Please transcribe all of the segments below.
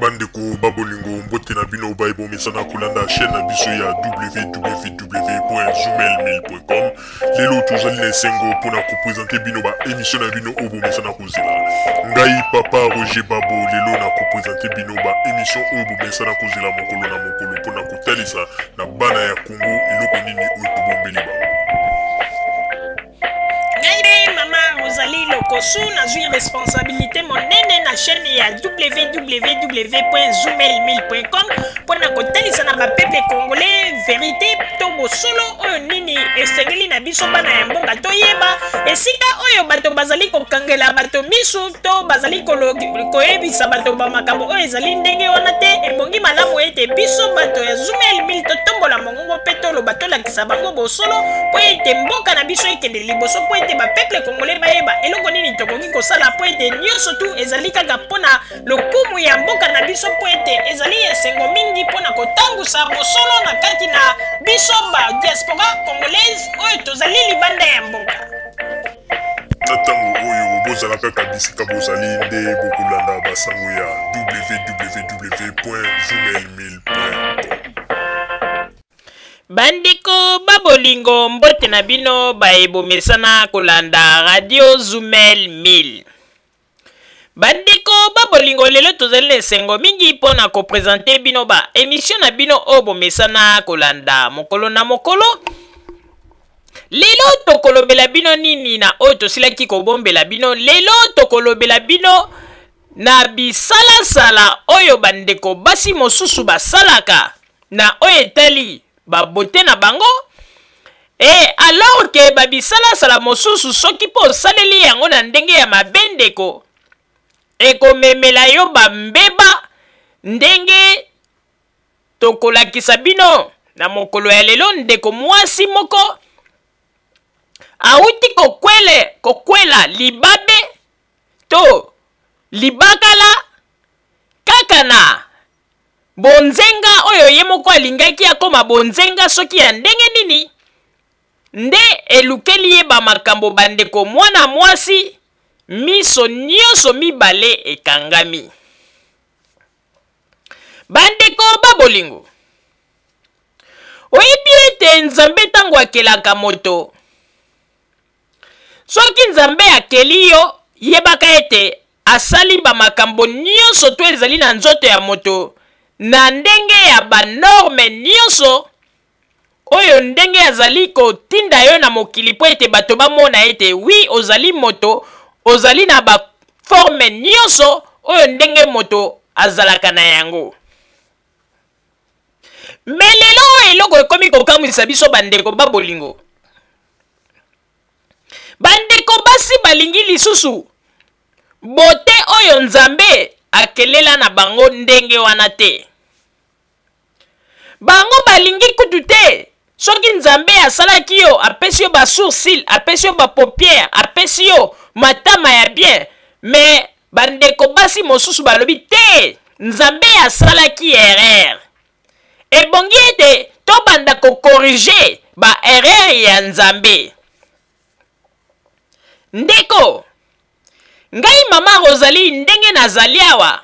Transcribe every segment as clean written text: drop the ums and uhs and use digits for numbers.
Bandeko ba bolingo, mbote na bino baye bomesana kolanda chaîne na biso ya www.zoomail1000.com. Lelo tozali na esengo mpona kopresente bino ba émission na bino oyo bomesana kozela. Ngai papa Roger Babo lelo na kopresente bino ba émission oyo bomesana kozela mokolo na mokolo mpona kotalisa na bana ya Congo eloko nini oyo tobombeli bango. Ngai nde mama Rosalie Lokosu, nazwi responsabilité monene na chaîne ya www.zoomail1000.com mpo na kotalisa na bapeuple congolais verité to bosolo oyo nini esengeli na biso bana ya mboka toyeba esika oyo bato bazali kokangela bato misu to bazali koyebisa bato ba makambo oyo ezali ndenge wana te. Ebongi malamu ete biso bato ya Zoomail 1000 totombola mongongo mpe toloba, tolakisa bango bosolo mpo ete mboka na biso ekende liboso, mpo ete bapeuple congolais bayeba eloko nini tokoki kosala, mpo ete nyonso tu ezali kaka mpo na lokumu ya mboka na biso, mpo ete ezali esengo mingi mpo na kotangusa bosolo na kati na biso ba diaspora congolaise oyo tozali libanda ya mboka. Na ntango oyo bozala kaka bisika bozali nde bokolanda basango ya www.zoomail1000.com. Bandeko ba bolingo, mbote na bino baye bomesana kolanda Radio Zumel 1000. Bandeko ba bolingo, lelo tozali na esengo mingi mpo na kopresente bino ba emission na bino oyo bomesana kolanda mokolo na mokolo. Lelo tokolobela bino nini na oyo tosilaki kobombela bino? Lelo tokolobela bino na bisalasala oyo bandeko basi mosusu basalaka na oyo etali babote na bango. E alors ke babisalasala mosusu, soki mpo osaleli yango na ndenge ya mabe, ndeko, ekomemela yo bambeba ndenge tokolakisa bino na mokolo ya lelo. Ndeko mwasi moko awuti kokwela libabe to libakala kaka na bonzenga oyo ye moko alingaki akoma bonzenga soki ya ndenge nini, nde elukeli ye bamakambo. Bandeko, mwana mwasi miso nyonso mibale ekangami. Bandeko ba bolingo, oyebi ete Nzambe ntango akelaka moto, soki Nzambe akeli yo, yebaka ete asali bamakambo nyonso to ezali na nzoto ya moto na ndenge ya banorme nyonso oyo ndenge azali kotinda yo na mokili mpo ete bato bamona ete wi ozali moto, ozali na baforme nyonso oyo ndenge moto azalaka na yango. Me lelo oyo eloko ekomi kokamwisa biso, bandeko ba bolingo, bandeko basi balingi lisusu bote oyo Nzambe akelela na bango ndenge wana te. Bango balingi kutu te. Soki Nzambe asalaki yo, apesi yo ba sourcil, apesi yo ba paupière, apesi yo matama ya bien, me bandeko basi mosusu balobi te, Nzambe asalaki erreur. Ebongi ete tobanda kokorige ba erreur ya Nzambe. Ndeko, ngai mama Rosalie, ndenge nazali awa,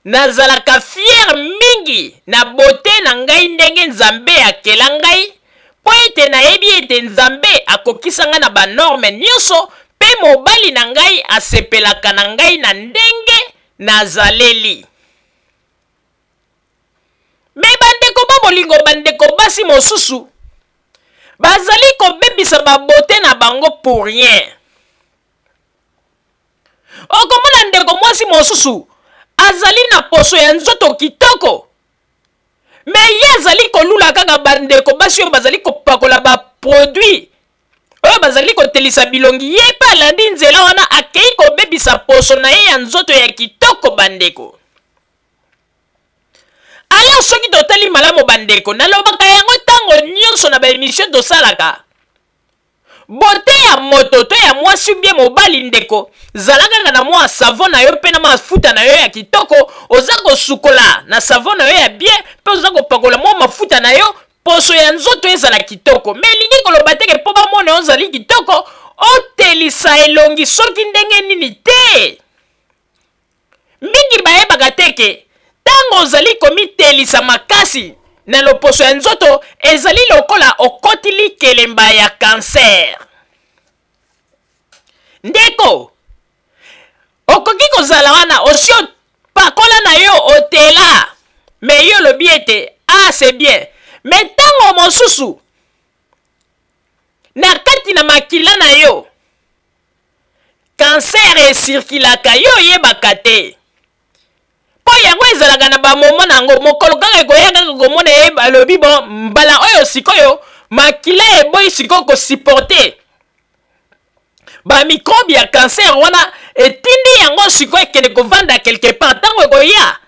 nazalaka fiere mingi na bote na ngai ndenge Nzambe akela ngai, mpo ete nayebi ete Nzambe akokisa ngai na banorme nyonso, mpe mobali na ngai asepelaka na ngai na ndenge nazaleli. Me bandeko ba bolingo, bandeko basi mosusu bazali kobebisa babote na bango pour rien. Okomona ndeko mwasi mosusu azali na poso ya nzoto kitoko, me ye azali kolula kaka bandeko basi oyo bazali kopakola baproduit oyo bazali kotelisa bilongi. Ye mpe alandi nzela wana, akei kobebisa poso na ye ya nzoto ya kitoko. Bandeko, alors soki totali malamu, bandeko, nalobaka yango ntango nyonso na baemission tosalaka, bote ya moto to ya mwasi ubie mobali, ndeko, zala kaka na mwa savon na yo mpe na mafuta na yo ya kitoko. Oza kosukola na savon na yo ya bien mpe oza kopakola mwa mafuta na yo, poso ya nzoto ezala kitoko. Me elingi koloba teke mpo bamona yo ozali kitoko, otelisa elongi soki ndenge nini te. Mingi bayebaka te ke Ntango ozali komitelisa makasi na loposo ya nzoto, ezali lokola okoti likelemba ya kanser. Ndeko, okoki kozala wana osi opakola na yo otela, me yo olobi ete ah, c'est bien, me ntango mosusu na kati na makila na yo kanser esirkilaka, yo oyebaka te, mpo yango ezalaka na bamomo na yango. Mokolo kaka ekoya kaka komona ye balobi bon, mbala oyo sikoyo makila eboyi sikoyo kosupporte bamikrobe ya kanser wana, etindi yango sikoyo ekende kovanda quelque part. Ntango ekoya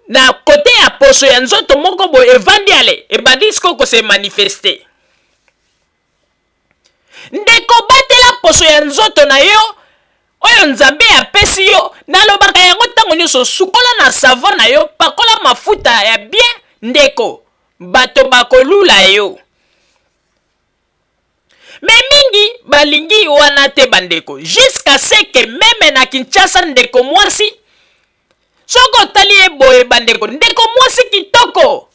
na kote ya poso ya nzoto moko boye evandi, ale ebandi sikoyo kose manifeste. Ndeko, batela poso ya nzoto na yo oyo Nzambe apesi yo. Nalobaka yango ntango nyonso, sukola na savon na yo, pakola mafuta ya bien. Ndeko, bato bakolula yo. Me mingi balingi wana te bandeko, jusqu'à ce que meme na Kinshasa, ndeko mwasi soki otali ye boye bandeko, ndeko mwasi kitoko,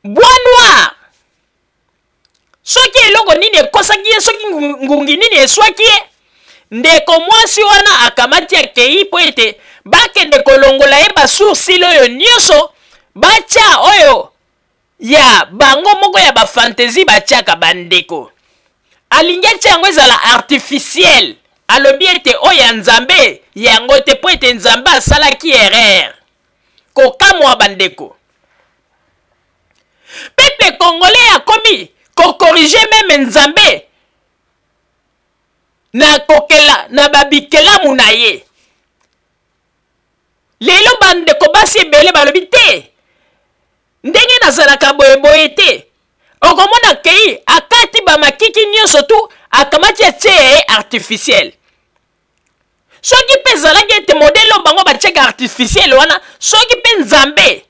bois noir, soki eloko nini ekosaki ye, soki ngungi nini eswaki ye, ndeko mwasi wana akamati akei mpo ete bakende kolongola ye basourcil oyo nyonso, batya oyo ya bango moko ya bafantaisie batiaka. Bandeko, alingi atia yango ezala artificiel. Alobi ete oyo ya Nzambe yango te, mpo ete Nzambe asalaki erreur. Kokamwa bandeko, peuple congolais akomi kokorige meme Nzambe na kokela na babikelamu na ye. Lelo bandeko basi ebele balobi te, ndenge nazalaka boyeboye te. Okomona kei akati bamakiki nyonso tu, akamati atie ya ye artificiel. Soki mpe ezalaki ete modele oyo bango batiaka artificiel wana, soki mpe Nzambe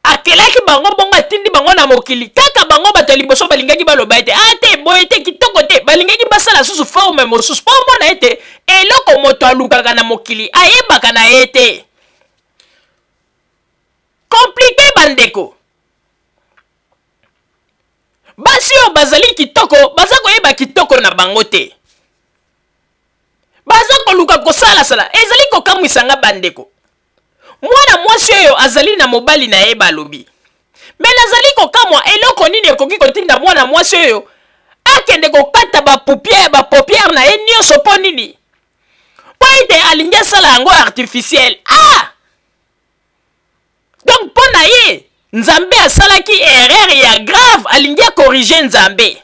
akelaki bango bongo, atindi bango na mokili, kaka bango bato ya liboso balingaki baloba ete a te, boye te, kitoko te. Balingaki basala susu forme mosusu, mpo omona ete eloko moto alukaka na mokili ayebaka na ye te. Komplike bandeko basi oyo bazali kitoko, baza koyeba kitoko na bango te, baza koluka kosalasala. Ezali kokamwisa nga bandeko, mwana mwasi oyo azali na mobali na ye, balobi me nazali kokamwa eloko nini ekoki kotinda mwana mwasi oyo akende kokata bapoupiere bapopiere na ye nyonso. Mpo nini? Mpo ete alingi asala yango artificiel. Ah, donc mpo na ye Nzambe asalaki erreur ya grave, alingi akorige Nzambe.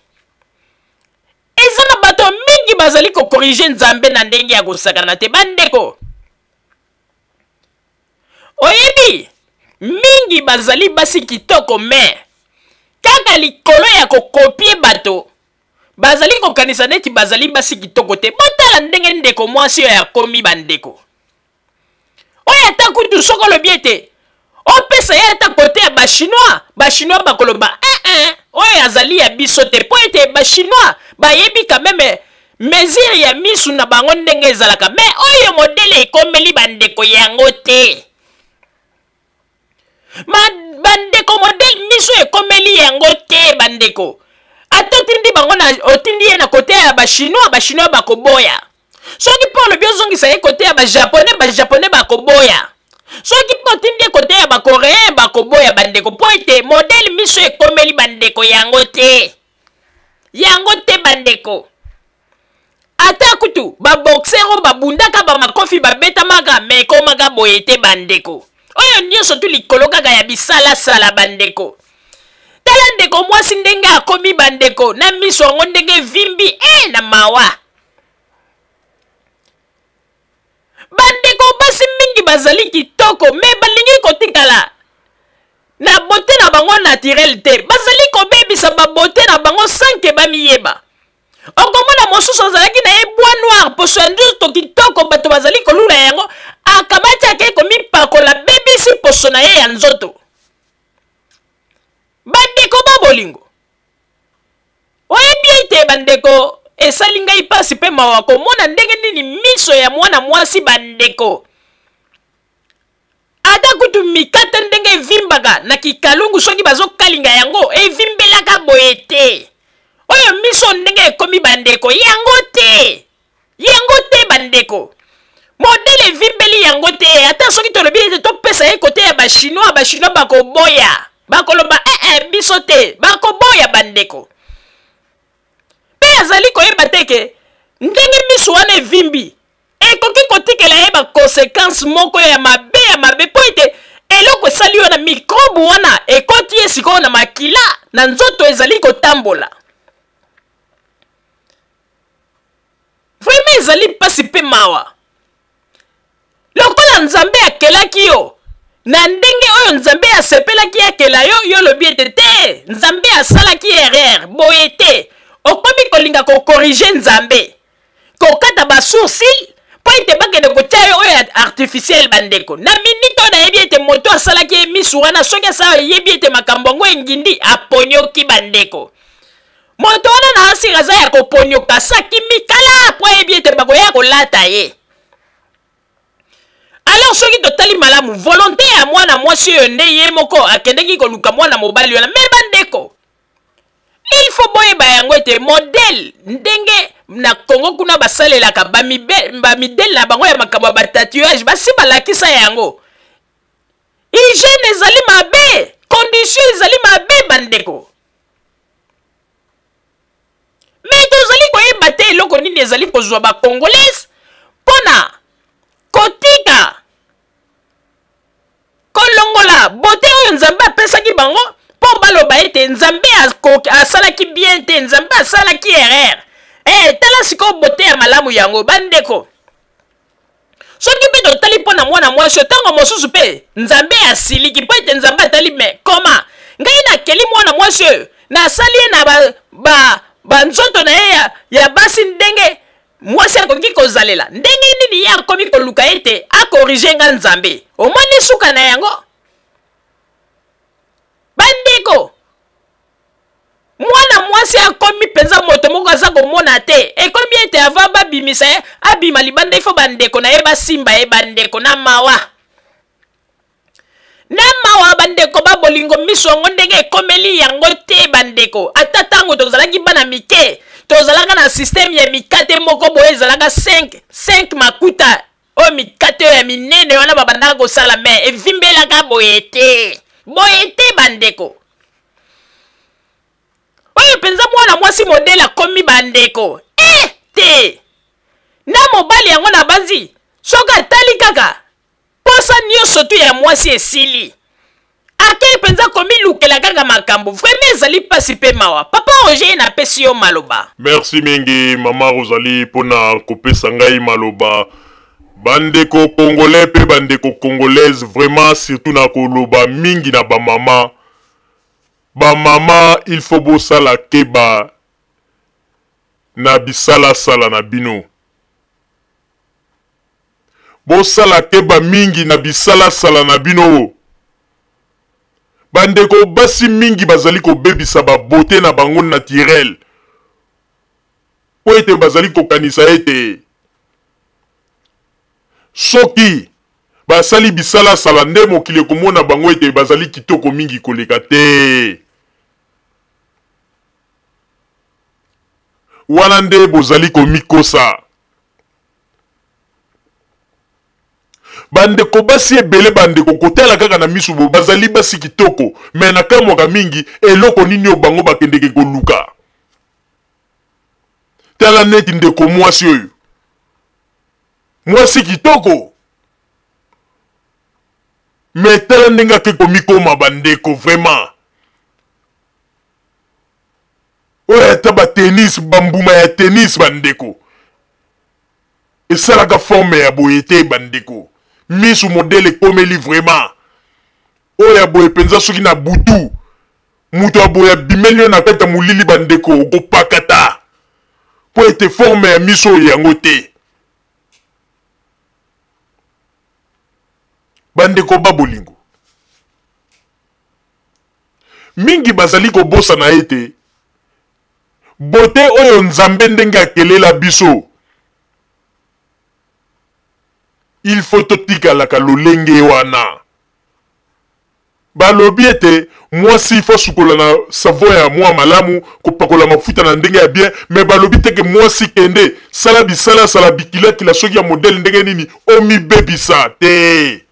Eza na bato mingi bazali kokorige Nzambe na ndenge ya kosakana te bandeko. Oyebi, mingi bazali basi kitoko, me kaka likolo ya kokopie bato bazali kokanisa neti bazali basi kitoko te. Botala ndenge ndeko mwasi oyo akomi bandeko oyo, ata kutu soki olobi ete opesa ye ata kote ya Bachinois, Bachinois bakoloba eh, eh, oyo azali ya biso te, mpo ete Bachinois bayebi quand même mesure ya misu na bango ndenge ezalaka. Me oyo modele ekomeli bandeko yango te. Ma bandeko, modele miso ekomeli yango te bandeko. Ata otindi bango na otindi ye na kote ya Bachinois, Bachinois bakoboya. Soki mpe olobi ozongisa ye kote ya Bajaponais, Bajaponais bakoboya. Soki mpe otindi ye kote ya Bacoréen, bakoboya bandeko, mpo ete modele miso ekomeli bandeko yango te, yango te bandeko. Ata kutu baboxer oyo babundaka bamakofi babetamaka, me ekomaka boye te bandeko. Oyo nyonso tu likolo kaka ya bisalasala bandeko. Tala ndeko mwasi ndenge akomi bandeko, na miso yango ndenge evimbi e na mawa. Bandeko basi mingi bazali kitoko, me balingi kotikala na bote na bango naturel te, bazali kobebisa babote na bango sanke bamiyeba. Okomona mosusu azalaki na ye bois noir, poso ya nzoto kitoko, bato bazali kolula yango, akamati akei komipakola, bebisi poso na ye ya nzoto. Bandeko ba bolingo, oyebi ete bandeko, esali ngai mpasi mpe mawa komona ndenge nini miso ya mwana mwasi bandeko. mikate ndenge evimbaka na kikalungu soki bazokalinga yango evimbelaka boye te. Oyo miso ndenge ekomi bandeko yango te, yango te bandeko. Modele evimbeli yango te. Ata soki tolobi ete topesa ye kote ya bachinois, bachinois bakoboya, bakoloba eh, eh, biso te, bakoboya bandeko. Mpe azali koyeba te ke ndenge miso wana evimbi ekoki kotikela ye bakonsekanse moko ya mabe ya mabe, mpo ete eloko esali wana mikrobe wana ekoti ye sikoyo na makila na nzoto ezali kotambola. Vraiment ezali mpasi mpe mawa. Lokola Nzambe akelaki yo na ndenge oyo Nzambe asepelaki akela yo, yo olobi ete te, Nzambe asalaki erreur, boye te. Okomi kolinga kokorige Nzambe, kokata ba sourcils mpo ete bakende kotia yo oyo ya artificiel. Bandeko, na minute oyo nayebi ete moto asalaki ye misu wana, soki asala ayebi ete makambo yango engindi, aponioki bandeko. Moto wana na asira aza ya koponioka, saki mikala mpo ayebi ete bakoya kolata ye. Alors soki totali malamu volonté ya mwana mwasi oyo nde ye moko akendeki koluka mwana mobali wana. Me bandeko, il faut boyeba yango ete modèle ndenge na Congo kuna basalelaka bamidele na bango ya makambo ya batatouage, basi balakisa yango. Hygiène ezali mabe, condition ezali mabe bandeko. Me tozali koyeba te eloko nini ezali kozwa ba Congolais mpona kotika kolongola bote oyo Nzambe apesaki bango, mpo baloba ete Nzambe asalaki bien te, Nzambe asalaki erreur. Tala sikoyo bote ya malamu yango bandeko. Soki mpe totali mpo na mwana mwasi oyo, ntango mosusu mpe Nzambe asiliki mpo ete Nzambe atali me koma ngai nakeli mwana mwasi oyo, nasali ye na banzoto na ye ya basi ndenge mwasi akoki kozalela, ndenge nini ye akomi koluka ete akorige nga Nzambe? Omoni suka na yango bandeko. Mwana mwasi akomi mpenza moto moko aza komona te, ekomi ete avant babimisa ye abima libanda ifo bandeko na ye basimba ye. Bandeko, na mawa, na mawa bandeko ba bolingo, miso yango ndenge ekomeli yango te bandeko. Ata ntango tozalaki bana mike, tozalaka na systeme ya mikate moko boye ezalaka 5 makuta, oyo mikate oyo ya minene wana babandaka kosala, me evimbelaka boye te, boye te bandeko. Oyo mpenza mwana mwasi modele akomi bandeko te na mobali yango na banzi, soki atali kaka posa nyonso tu ya mwasi esili, akei mpenza komilukela kaka makambo. Vraiment ezali mpasi mpe mawa. Papa Roger, napesi yo maloba. Merci mingi mama Rosalie mpona kopesa ngai maloba. Bandeko congolais mpe bandeko congolaise, vraiment surtout na koloba mingi na bamama. Bamama, il faut bosala keba na bisalasala na bino. Bosala keba mingi na bisalasala na bino. Bandeko basi mingi bazali kobebisa ba beauté na bango naturelle po ete bazali kokanisa ete soki basali bisalasala nde mokili ekomona bango ete bazali kitoko mingi koleka te. Wana nde bozali komikosa. Bandeko basi ebele, bandeko kotala kaka na miso bo bazali basi kitoko, me nakamwaka mingi eloko nini oyo bango bakendeke koluka. Tala neti ndeko mwasi oyo, mwasi kitoko, me tala ndenge ake komikoma bandeko. Vraiment oyo ata ba tennis, bambuma ya tennis bandeko esalaka forme ya boye te bandeko. Misu modele ekomeli vraiment oyo ya boye mpenza. Soki na butu moto ya boye abimeli yo na kati ya molili bandeko, okopakata mpo ete forme ya miso oyo yango te. Bandeko ba bolingo mingi bazali kobosana ete beauté oyo Nzambe ndenge akelela biso, il faut totikalaka lolenge wana. Balobi ete mwasi faut asukola na savon ya mwa malamu, kopakola mafuta na ndenge ya bien, mais balobi te ke mwasi kende sala bisala sala bikilakila soki ya modèle ndenge nini omibebisa te.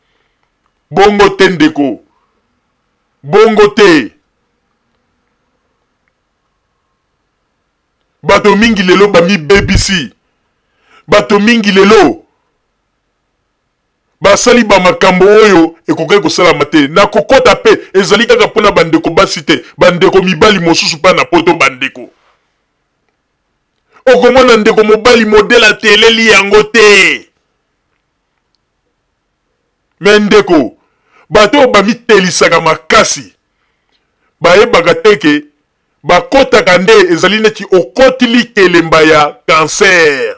Bongo te ndeko. Bongo te. Bato mingi lelo bamibebisi. Bato mingi lelo basali ba makambo oyo ekokaki kosalama te. Na kokota mpe ezali kaka mpo na bandeko basi te, bandeko mibali mosusu mpe na poto bandeko. Okomona ndeko mobali modele ateleli yango te. Me ndeko, bato oyo bamitelisaka makasi bayebaka te ke bakotaka nde ezali neti okoti likelemba ya cancer.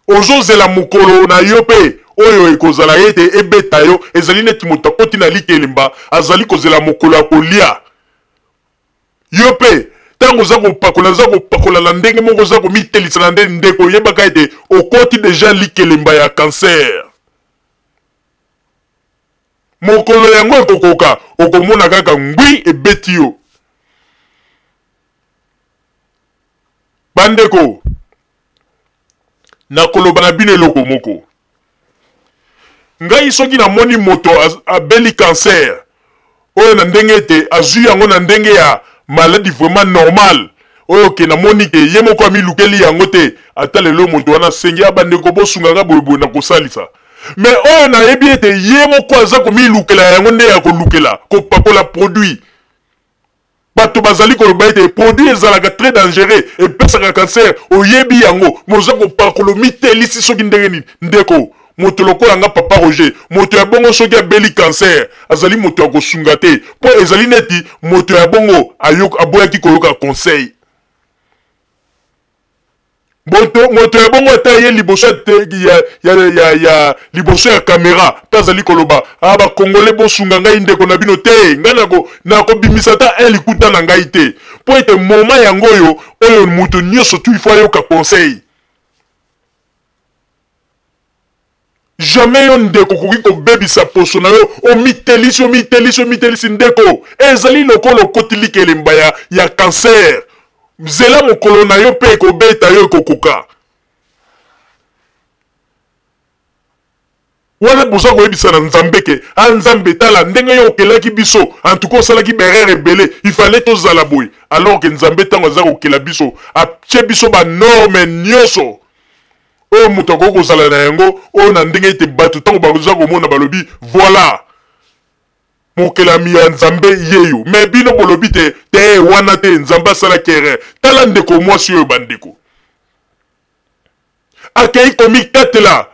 Ozozela mokolo na yo mpe oyo ekozala ete ebeta yo. Ezali neti moto akoti na likelemba, azali kozela mokolo ya kolia yo. Mpe ntango oza kopakola, oza kopakola na ndenge moko, oza komitelisa na nde ndeko, oyebaka ete okoti deja likelemba ya cancer. Mokolo yango ekokoka, okomona kaka ngwi ebeti yo. Bandeko, nakoloba na bino eloko moko. Ngai soki namoni moto abeli cancer oyo na ndenge ete azwi yango na ndenge ya maladie vraiment normale, oyo ke namoni ke ye moko amilukeli yango te, ata lelo moto wana asengi, ah, bandeko bosunga nga boyeboye, na kosalisa. Mais oyo nayebi ete ye moko aza komilukela yango nde ya kolukela kopakola produit. Bato bazali koloba ete produit ezalaka très dangereux, epesaka cancer, oyebi yango, mais oza kopakola, omitelisi soki ndenge nini. Ndeko, moto lokola nga Papa Roger, moto ya bongo soki abeli cancer, azali moto ya kosunga te, mpo ezali neti moto ya bongo aboyaki koyoka conseil. Moto, moto ya bongo ata ye liboso ya, ya, ya, ya, ya liboso ya kamera mpe azali koloba, ah, ba Congolais bosunga ngai ndeko na bino te, ngai nako nakobimisa ata un likuta na ngai te, mpo ete moment yango oyo oyo moto nyonso tu il faut ayoka conseil. Jamais yo ndeko okoki kobebisa poso na yo, omitelisi, omitelisi, omitelisi ndeko, ezali lokola okoti likelemba ya, ya cancer. Zela mokolo na yo mpe ekobeta yo, ekokoka. Wana boza koyebisa na Nzambe ke, ah Nzambe tala ndenge yo okelaki biso, en tout cas osalaki ba erreur ebele, il fallait tozala boye. Alors que Nzambe ntango aza kokela biso, atie biso ba normes nyonso oyo moto akoki kozala na yango, oyo na ndenge ete bato ntango baza komona balobi voilà mokelami ya Nzambe yeyo. Mais bino bolobi te, te wana te, Nzambe asalaki erreur. Tala ndeko mwasi oyo bandeko, akei komikatela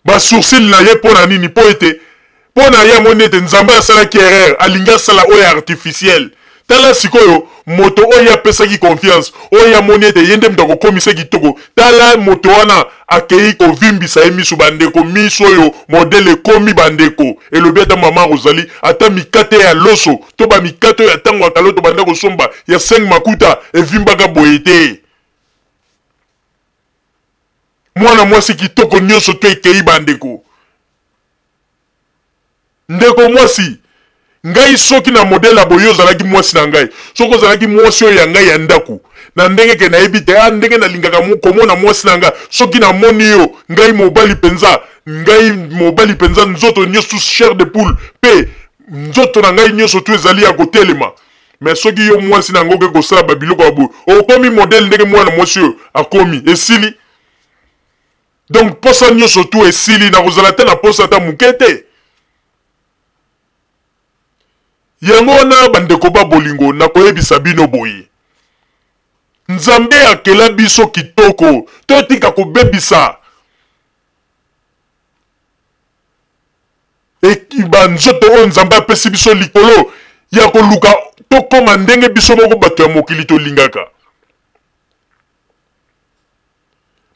ba sourcils na ye mpo na nini? Mpo ete mpo na ye amoni ete Nzambe asalaki erreur, alingi asala oyo artificiel. Tala sikoyo moto oyo apesaki confiance, oyo amoni ete ye nde moto akokomisa kitoko, tala moto wana akei kovimbisa ye miso. Bandeko, miso oyo modele ekomi bandeko, elobi ata mama Rosalie, ata mikate ya loso to ba mikate oyo ya ntango ya kala oyo tobanda kosomba ya 5 makuta evimbaka boye te. Mwana mwasi kitoko nyonso to ekei bandeko. Ndeko mwasi, ngai soki na modele ya boye ozalaki mwasi na ngai, soki ozalaki mwasi oyo ya ngai ya ndako, na ndenge ke nayebi te, ah, ndenge nalingaka komona mwasi na ngai, soki namoni yo, ngai mobali mpenza, ngai mobali mpenza, nzoto nyonso chair de poule, mpe nzoto na ngai nyonso tu ezali ya kotelema. Mais soki yo mwasi na yango okoki kosala ba biloko ya boye, okomi modele ndenge mwana mwasi oyo akomi, esili. Donc posa nyonso tu esili, nakozala te na posa ata moke te. Yango wana bandeko ba bolingo, nakoyebisa bino boye, Nzambe akela biso kitoko, totika kobebisa ba nzoto oyo Nzambe apesi biso likolo ya koluka tokoma ndenge biso moko bato ya mokili tolingaka.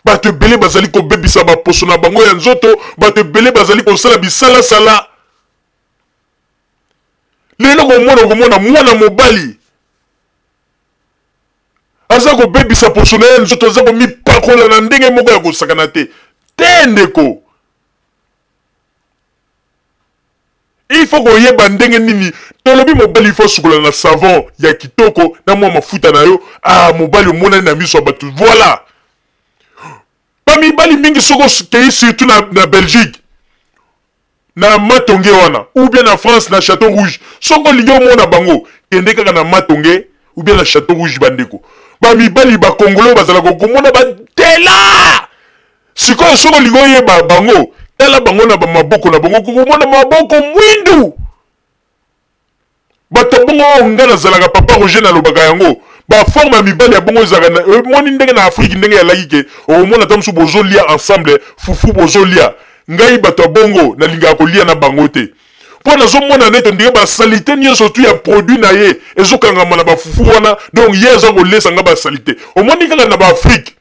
Bato ebele bazali kobebisa baposo na bango ya nzoto, bato ebele bazali kosala bisalasala. Lelo komona, okomona mwana mobali aza kobebisa poso na ye ya nzoto, aza komipakola na ndenge moko ya kosakana te. Te ndeko, il faut koyeba ndenge nini tolobi mobali il faut sukola na savon ya kitoko na mwa mafuta na yo. Ah, mobali omonani na miso ya bato. Voilà, bamibali mingi soki okei surtout na Belgique, na Matonge wana, ou bien na France, na Château Rouge. Soki olingi omona bango, kende kaka na Matonge ou bien na Château Rouge. Bandeko bamibali bakongolo bazalaka komona batela. Sikoyo soki olingi oyeba bango, tala bango na bamaboko na bango, kokomona maboko mwindu. Bato bongo oyo nga nazalaka, papa Roger, nalobaka yango, baforme ya mibali ya bongo ezalaka. Omoni ndenge na Afrique ndenge yalaki ke okomona ata mosusu bozolia ensemble fufu, bozolia. Ngai bato ya bongo nalingaka kolia na bango te, mpo nazomona nete ndenge basaleté nyonso tu ya produit na ye ezokangama na bafufu wana. Donc ye aza kolesa nga basaleté. Omoni kaka na baAfrique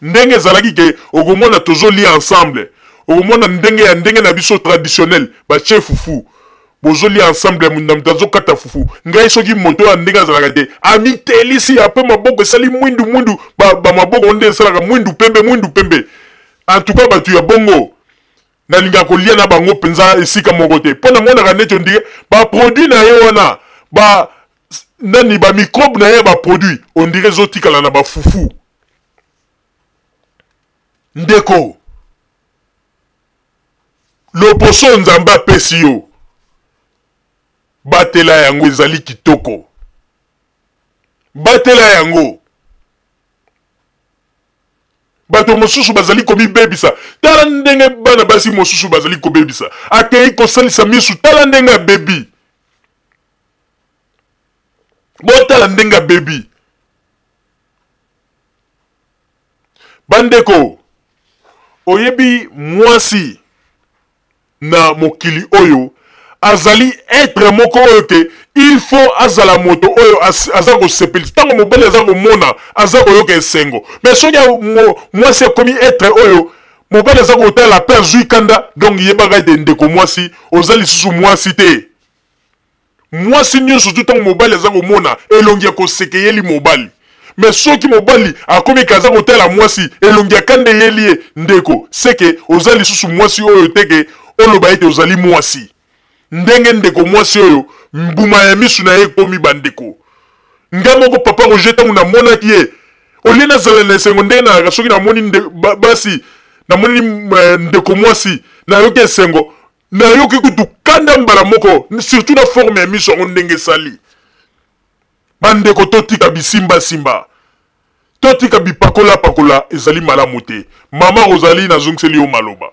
ndenge ezalaki ke okomona tozolia ensemble, okomona ndenge ya ndenge na biso traditionnel, batie fufu, bozolia ensemble, na moto azokata fufu. Ngai soki moto ya ndenge azalaka te, amitelisi ape maboko esali mwindu mwindu, bamaboko nde esalaka mwindu pembe, mwindu pembe. En tout cas, bato ya bongo nalingaka kolia na bango mpenza esika moko te, mpo namonaka neti on dirait baproduit na ye wana, ba nani, bamicrobe na ye ya baproduit, on dirait ezotikala na bafufu. Ndeko, loposo Nzambe apesi yo, batela yango, ezali kitoko, batela yango. Bato mosusu bazali komibebisa. Tala ndenge bana basi mosusu bazali kobebisa. Akei kosalisa misu, tala ndenge abebi. Botala ndenge abebi. Bandeko, oyebi mwasi na mokili oyo azali être moko oyo ke il faut azala moto oyo aza kosepelisa. Ntango mobali aza komona, aza koyoka esengo. Mais soki mwasi akomi être oyo mobali aza kotala mpe azwi kanda, donc yebaka ete ndeko mwasi, oza lisusu mwasi te. Mwasi nyonso tu, ntango mobali aza komona elongi ya koseka, eyeli mobali. Mais soki mobali akomi ke aza kotala mwasi, elongi ya kanda eyeli ye, ndeko, seke oza lisusu mwasi oyo teke oloba ete ozali mwasi. Ndenge ndeko mwasi oyo mbuma ya misu na ye ekomi, bandeko, nga moko papa Roger, ntango namonaki ye, olie nazala na esengo ndenge nalaka soki namoni basi, namoni ndeko mwasi, nayoki esengo, nayoki kutu kanda mbala moko, surtout na forme ya miso yango ndenge esali. Bandeko, totika bisimbasimba, totika bipakolapakola, ezali malamu te. Mama Rosalie, nazongiseli yo maloba.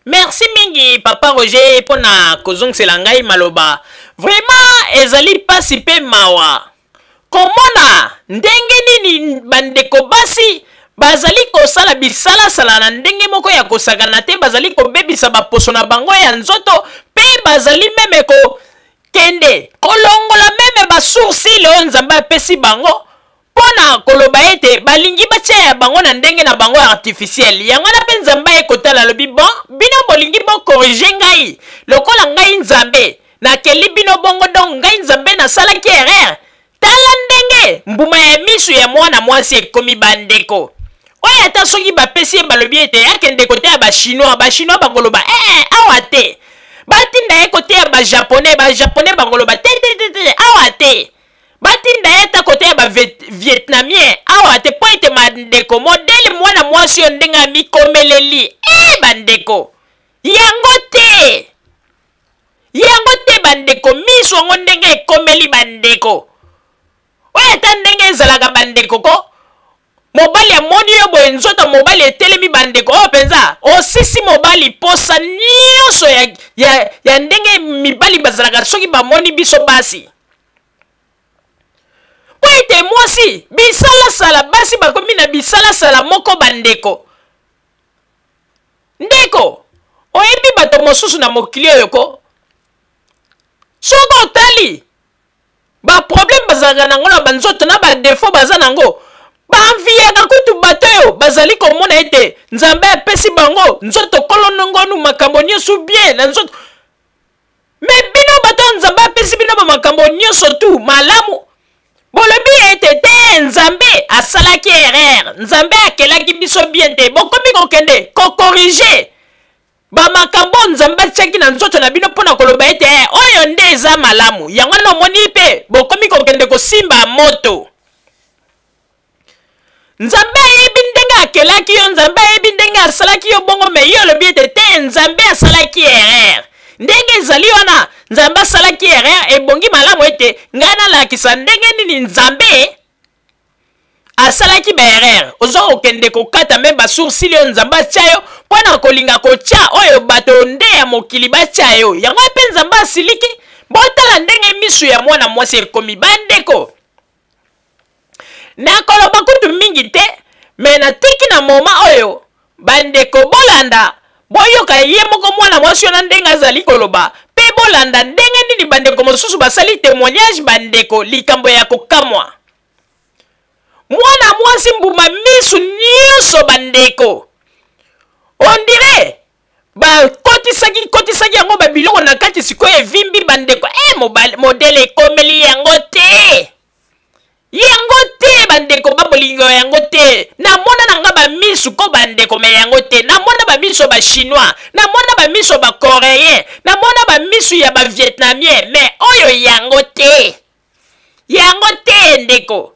Merci mingi, papa Roger, mpona kozongisela ngai maloba. Vraiment ezali mpasi mpe mawa komona ndenge nini bandeko basi bazali kosala bisalasala na ndenge moko ya kosakana te. Bazali kobebisa baposo na bango ya nzoto mpe bazali même kokende kolongola même basourcils oyo Nzambe apesi bango, mpo na koloba ete balingi batia ya bango na ndenge na bango artificiel. Yango wana mpe Nzambe aye kotala, alobi: "Bon, bino bolingi bocorriger ngai lokola ngai Nzambe nakeli bino bongo, donc ngai Nzambe nasalaki erreur." Tala ndenge mbuma ya misu ya mwana mwasi ekomi. Bandeko oyo, ata soki bapesi ye, balobi ete akende kote ya Bachinois, Bachinois bakoloba: "Ee, awa te." Batinda ye kote ya Bajaponais, Bajaponais bakoloba: "Te, te, te, te, awa te." Batinda ye ata kote ya Bavietnamien, awa te. Mpo ete bandeko, modèle mwana mwasi oyo ndenge amikomeleli, e bandeko, yango te, yango te. Bandeko, miso yango ndenge ekomeli, bandeko oyo, ata ndenge ezalaka, bandeko ko mobali amoni yo boye, nzoto mobali etelemi. Bandeko oyo mpenza osisi mobali posa nyonso ya ndenge mibali bazalaka soki bamoni biso basi. Mpo ete mwasi bisalasala, basi bakomi na bisalasala moko. Bandeko, ndeko, oyebi bato mosusu na mokili oyo ko soki otali baproblème bazalaka nango na banzoto na badéfauts baza nango, baenviaka kutu bato oyo bazali komona ete Nzambe apesi bango nzoto kolonongonu, makambo nyonso bien na nzoto. Mais bino bato oyo Nzambe apesi bino bamakambo nyonso tu malamu, bolobi ete te, Nzambe asalaki erreur, Nzambe akelaki biso bien te. Bokomi kokende kocorriger. Bamakambo oyo Nzambe atiaki na nzoto na bino mpo na koloba ete eh, oyo nde eza malamu, yango wana omoni mpe bokomi kokende kosimba moto. Nzambe ayebi ndenge akelaki yo, Nzambe ayebi ndenge asalaki yo bongo, me yo olobi ete te, Nzambe asalaki erreur. Ndenge ezali wana, Nzambe asalaki erreur, ebongi malamu ete ngai nalakisa ndenge nini Nzambe asalaki ba erreur. Oza kokende kokata meme ba sourcil oyo Nzambe atia yo mpo na kolinga kotia oyo bato nde ya mokili batia yo. Yango mpe Nzambe asiliki. Botala ndenge misu ya mwana mwasi ekomi, bandeko. Nakoloba kutu mingi te, me natiki na moma oyo bandeko bolanda, boyoka ye moko mwana mwasi wana ndenge azali koloba, mpe bolanda ndenge nini bandeko mosusu basali témoignage. Bandeko, likambo ya kokamwa, mwana mwasi mbuma misu nyonso, bandeko, on dirait bakotisaki kotisaki yango babiloko na kati, sikoyo evimbi, bandeko. Modele ekomeli yango te, yango te, bandeko ba bolingo, yango te. Namona na nga bamisu ko, bandeko, me yango te. Namona bamisu ya bachinois, namona bamisu ya bacoréen, namona bamisu ya bavietnamien, me oyo yango te, yango te, ndeko.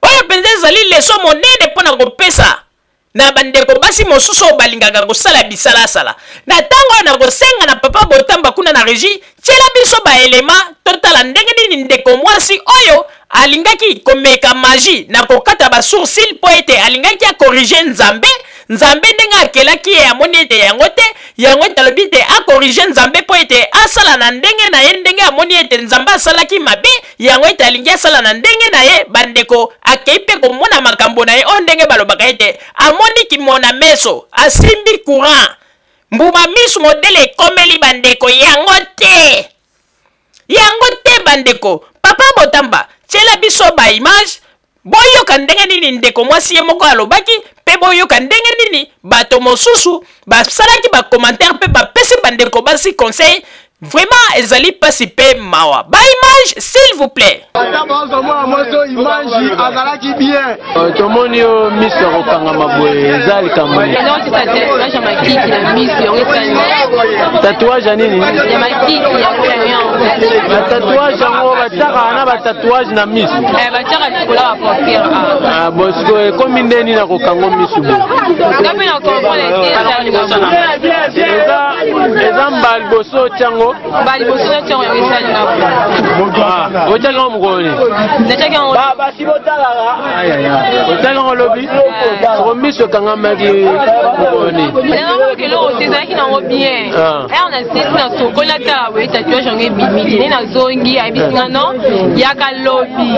Oyo mpenza ezali leso monene mpo na kopesa na bandeko basi mosusu oyo balingaka kosala bisalasala na ntango oyo. Nakosenga na papa Botamba kuna na régie, tiela biso baelema, totala ndenge nini ndeko mwasi oyo alingaki komeka magie na kokata basourcil mpo ete alingaki acorriger Nzambe. Nzambe ndenge akelaki ye, amoni ete yango te, yango ete alobi ete acorriger Nzambe mpo ete asala na ndenge na ye, ndenge amoni ete Nzambe asalaki mabe, yango ete alingi asala na ndenge na ye. Bandeko, akei mpe komona makambo na ye oyo ndenge balobaka ete amoni kimona meso, asimbi courant, mbuma misu modele ekomeli, bandeko, yango te, yango te, bandeko. Papa Botamba, tiela biso baimage, boyoka ndenge nini ndeko mwasi ye moko alobaki, mpe boyoka ndenge nini bato mosusu basalaki bacommentaire mpe bapesi bandeko basi conseil. Vraiment ezali mpasi mpe mawa. Baimage, s'il vous plaît. Ata bazwa mwana mwasi oyo image azalaki bien. Tomoni yo miso ya kokangama boye, eza likambo nini? Tatouage ya makiki na miso, yango esali. Tatouage ya nini? Ya makiki ya crayon. Batatouage yango batiaka na batatouage na miso? Batiaka likolo ya bapaupière. Ah, bon, sikoyo ekomi nde nini na kokango miso boye? Nga mpe na comprendre te, eza liboso na Eza mbala liboso otyango? Mbala liboso natiango, yango esali nga boye. Ah, otyaki yango mokolo nini? Natiaki yango. Otyaki yango lobi. Soko miso ekangamaki mokolo nini? Yango eloko te, ezalaki nango bien. Ere na sisi na sokoli, natala boye, tatouage yango ebimi te. Nde nazongi, ayebisi nga non, yaka lobi.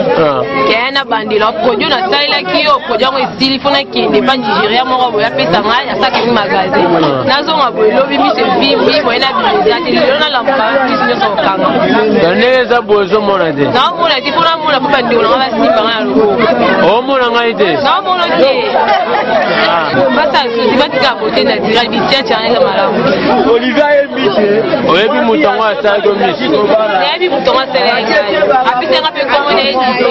Kaya na bandela produit nasalelaki yo, produit yango esili, fo nakende pa Nigeria moko boye, apesa ngai, asalaki magasin. Nazonga boye lobi, miso evimbi boye, na bima eza te. Lelo nalamuka, miso nyonso kokanga. Na ndenge eza boye, ozomona te? Naomona te, mpo namona mpo bandeko na nga basimba ngai na loboko. Omona ngai te? Naomona te. Basala soki batika beauté naturelle, bitiatia wana eza malamu. Oyebi moto yango asalaki yo miso? Nayebi moto yango asalaki ngai, apesanga mpe nkombo na ye te.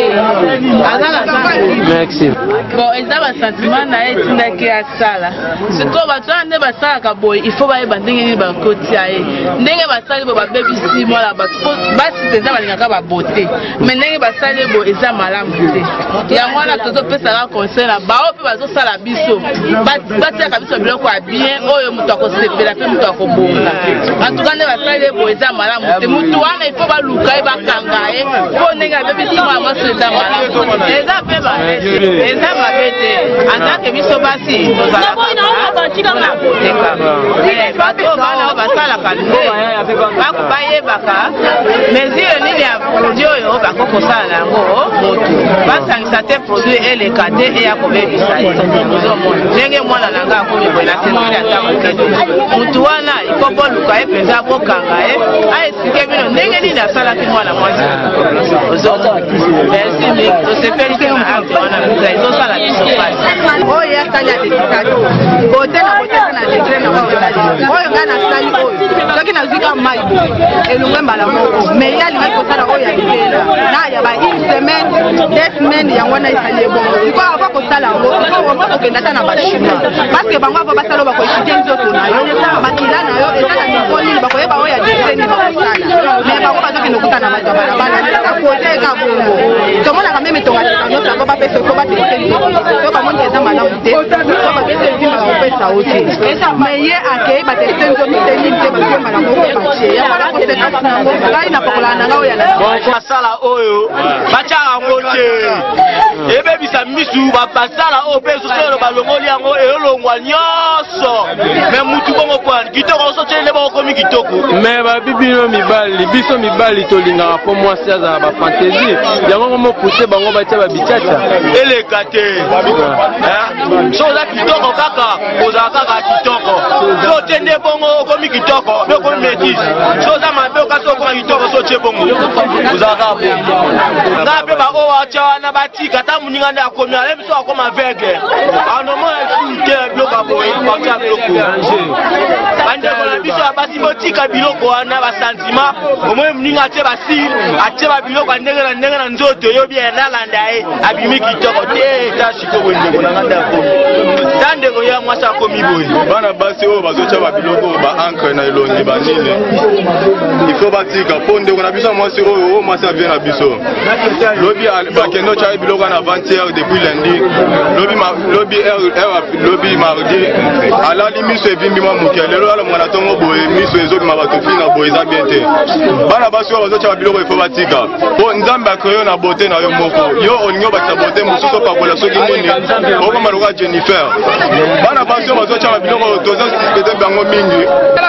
Merci. Bon, eza basentiment na ye etindaki asala. Sikoyo bato wana nde basalaka boye, il faut bayeba ndenge nini bakotia ye. Ndenge basali boye, babebisi mwana bato, po basi mpenza balingaka babote, mais ndenge basali ye boye eza malamu te. Yango wana tozopesaka conseil na bao mpe bazosala biso, batiaka biso biloko ya bien oyo moto akosepela mpe moto akobonga. Antuka nde basali ye boye eza malamu te. Motu wana il faut baluka ye, bakanga ye, mpo ndenge abebisi mwana mwasi eza malamu te. Eza mpe mabe, eza mabe te. Antake biso basi tozalaka mpona bote kaka. Bato oyo bana oyo basalaka nde bayebaka mesure nini ya produit oyo bakoki kosala na yango motu, basangisa te produit eleka te eya kobebisa ye. Ozomona ndenge mwana na nga akomi boye, nasepeli ata moke te. Motu wana iko boluka ye mpenza, bokanga ye, aexpliquer bino ndenge nini asalaki mwana mwasi. Ozomona, merci mingi, tosepeli te na acte wana, mpenza ezosala biso pasi. Oyo asali adesikaki bote na bote na degré na oyo, oyo ngai nasali oyo soki Soki nazwi ka mai boye, elongwe mbala moko. Mais ye alingaki kosala oyo ya libela na ya ba une semaine, 2 semaines, yango wana esali ye bongo. Sikoyo avant kosala yango, il faut vraiment kokende ata na bachinois, parce que bango avant basala oyo, bakoétudier nzoto na yo, makila na yo eza na niveau nini, bakoyeba oyo ya degré nini bakosala. Mais bango bazokende okuta na bato ya balabala, akoze eka bongo. Tomonaka même etonga nyonso yango bapesa, po bateste to bamoni eza malamu te, to bapesa evimba, bakopesa yo te. Mais ye akei, bateste nzoto te, nini te, bazwi mbala moko batie. Yango wana conséquence na yango, ngai napakolaka na ngai oyo ya Basala oyo batiaka yango te, ebebisa misu. Basala oyo mpe sosolo balongoli yango, eyolongwa nyonso. Mais mutu bongo kwani kitoko, osotielele bongo komi kitoko. Mais babi bino mibali, biso mibali tolingaka mpo mwasi azala bafantaisie, yango ngo mopuse bango batia babitiatia. Eleka te. So oza kitoko kaka, ozala kaka kitoko. So otie nde bongo, okomi kitoko mpe okomi métise. So oza mabe okasi, okoma kitoko. So otie bongo, ozala kaka bongo. Nga mpe baoyo atya wana batika, ata moninga nde akomi ale biso akoma aveugle, anomona lisusu te. Biloko ya boye batya biloko, bandeko na biso ya basi, botika biloko wana, basentiment. Omoi moninga atie basile, atie babiloko ya ndenge na ndenge na nzoto, eyobi nalanda ye, abimi kitoko te. Ta sikoyo boye, ndeko na nga nde akomi, ta ndeko ye mwasi akomi boye. Bana basi oyo bazotya babiloko oyo, baencre na elongi, banini, il faut batika, mpo ndeko na biso ya mwasi oyo, oyo mwasi avie na biso lobi, bakende otya ye biloko wana avant-hier, depuis lundi, lobi, lobi lobi mardi, alali miso evimbi mwa moke. Lelo alonga na ntongo boye, miso ezobima bato fina boye, eza bien te. Bana basi oyo bazotya babiloko, il faut batika, mpo Nzambe acréer yo na beauté na yo moko. Yo olingi obakisa beauté mosusu, opakola soki nini, okoma lokola Jennifer. Bana basi oyo bazotya babiloko, toza suspecter bango mingi.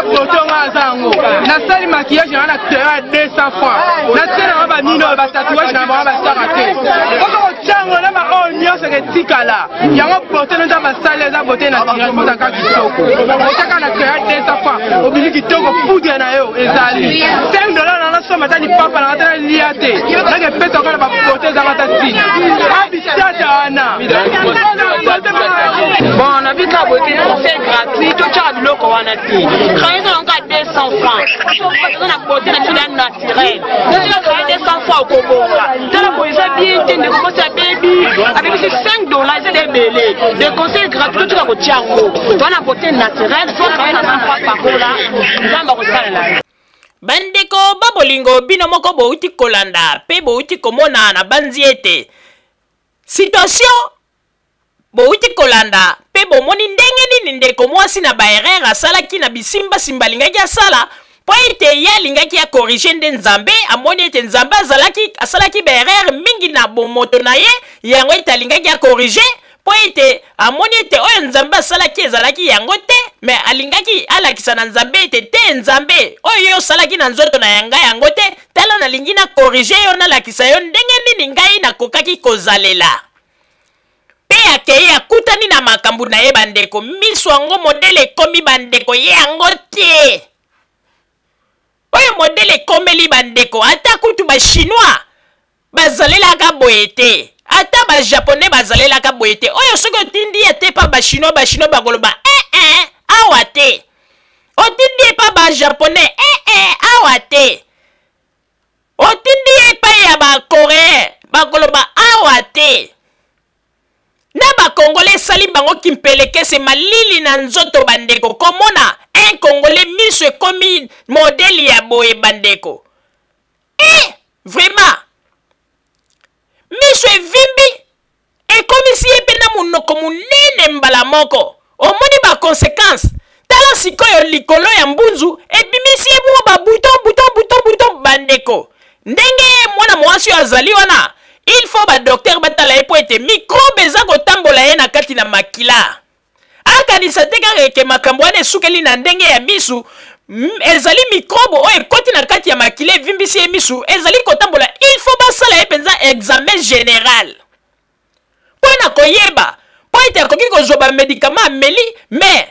Foto nga aza yango, nasali maquillage nanga na crayon ya 200 francs, natie nanga banini oyo, batatouage na bango basaka te. Soki kotiango na baoyo nyonso etikala yango, beauté no Nzambe asali eza beauté naturelle. Ozaka kitoko, otiaka na crayon 200 francs, obimi kitoko. Poudre na yo ezali 5 dollar, na nasomba ata lipapa nanga te, nalia te, nake epesa kaka na babeauté ezanga ata ntina abitata wana. Bon, na bika boye te, conseil gratuit: totyaka biloko wana te. Crayon eza nango 200 francs, toza na beauté na biso ya naturel. Totika crayon 200 francs, okobonga. Tala boye, eza bien te. Ndeko mwasi abebi, abebisi 5 dollar, eza ebele. De conseil gratuit, totika kotia yango. Toza na beauté naturelle, so crayon na 100 francs, pakola, Nzambe akosalela yo. Bandeko babolingo, bino moko bouti kolanda mpe bouti komona na banzi ete situation bouti kolanda mpe bomoni ndenge nini ndeko mwasi na baerreur asalaki na bisimbasimba alingaki asala mpo ete ye alingaki acorriger nde Nzambe. Amoni ete Nzambe azalaki asalaki baerreur mingi na bomoto na ye, yango ete alingaki acorriger, mpo ete amoni ete oyo Nzambe asalaki ezalaki yango te. Mais alingaki alakisa na Nzambe ete te, Nzambe, oyo yo osalaki na nzoto na ya ngai yango te. Tala, nalingi nacorriger yo, nalakisa yo ndenge nini ngai nakokaki kozalela. Mpe akei, akutani na makambo na ye. Bandeko, miso yango modèle ekomi, bandeko, ye yango te oyo modèle ekomeli. Bandeko, ata kutu bachinois bazalelaka boye te, ata bajaponais bazalelaka boye te. Oyo soki otindi ye te pa bachinois, bachinois bakoloba ee eh, eh, awa te. Otindi ye pa bajaponais, ee eh, awa te. Otindi ye epai ya bacoréen, bakoloba awa te. Na bakongole esali bango kimpelekese, malili na nzoto. Bandeko, komona un Congolais miso ekomi modèle ya boye, bandeko, e vraiment miso evimbi, ekomisi ye mpe na monoko monene mbala moko. Omoni baconséquence? Tala sikoyo, likolo ya mbunzu ebimisi ye mwa babouton, bouton, bouton, bouton. Bandeko, ndenge mwana mwasi oyo azali wana, il faut badocteur batala ye, mpo ete microbe eza kotambola ye na kati na makila. Akanisa te kaka eke makambo wana esukeli na ndenge ya misu. Ezali microbe oyo ekoti na kati ya makila, evimbisi ye misu, ezali kotambola. Il faut basala ye mpenza examen général mpo na koyeba, mpo ete akoki kozwa bamédicament ameli, mais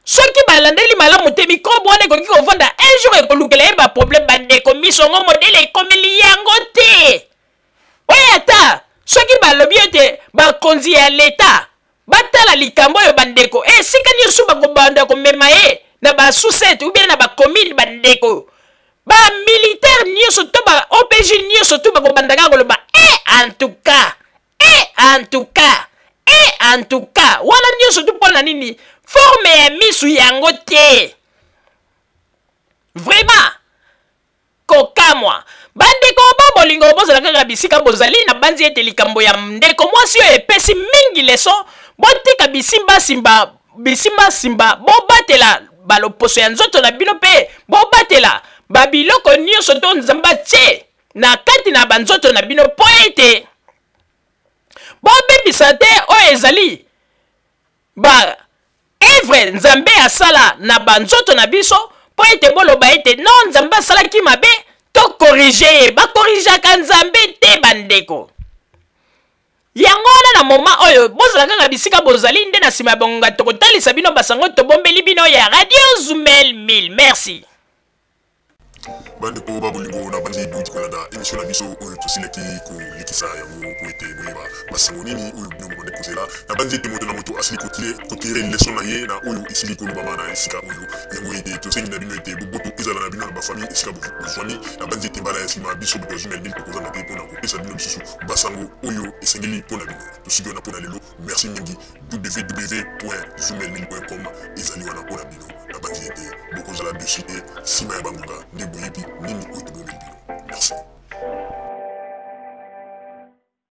soki balandeli malamu te, microbe wana ekoki kovanda, un jour ekolukela ye baproblème. Bandeko, miso yango modèle ekomeli yango te oyo. Ata soki balobi ete bakonzi ya leta batala likambo oyo, bandeko, esika nyonso bakobanda komema ye. na ba sous-sept ou bien na ba commune bandeko ba militaire nyonso to ba OPJ nyonso tu bakobanda kaka koloba e en tout cas e en tout cas e en tout cas wana nyonso tu mpo na nini forme ya misu yango te vraiment Kokamwa. Bandeko ba bolingo, bozala kaka bisika bozali. Nabanzi ete likambo ya ndeko mwasi oyo epesi mingi leson. Botika bisimbasimba, bisimbasimba, bobatela baloposo ya nzoto na bino mpe bobatela babiloko nyonso to Nzambe atie na kati na banzoto na bino mpo ete bobebisa te oyo ezali ba evre Nzambe asala na ba nzoto na biso mpo ete boloba ete non Nzambe asalaki mabe to korige ye. Bakorijaka Nzambe te bandeko. Yango wana na moma oyo bozala kaka bisika bozali nde na nsima ya bongonga tokotalisa bino basango tobombeli bino ya Radio Zumel 1000. Merci. Bandeko ba bolingo, na banzi bouti kolanda émission na biso oyo tosilaki kolekisa yango mpo ete boyeba basango nini oyo bino bobandaki kozela. Na banzi ete moto na moto asili kotire leson na ye na oyo esili kolobama na esika oyo. Yango ete tosengi na bino ete boboto ezala na bino na bafamille esika bozwami. Na banzi ete mbala ya nsima biso bato ya Zumel 1000 tokozanga te mpo na kopesa bino lisusu basango oyo esengeli mpo na bino. Tosuki wana mpo na lelo. Merci mingi. www.zoomelmil.com ezali wana mpo na bino. Nabanzi ete bokozala dessus te nsima ya bangonga nde boyebi nini oyo.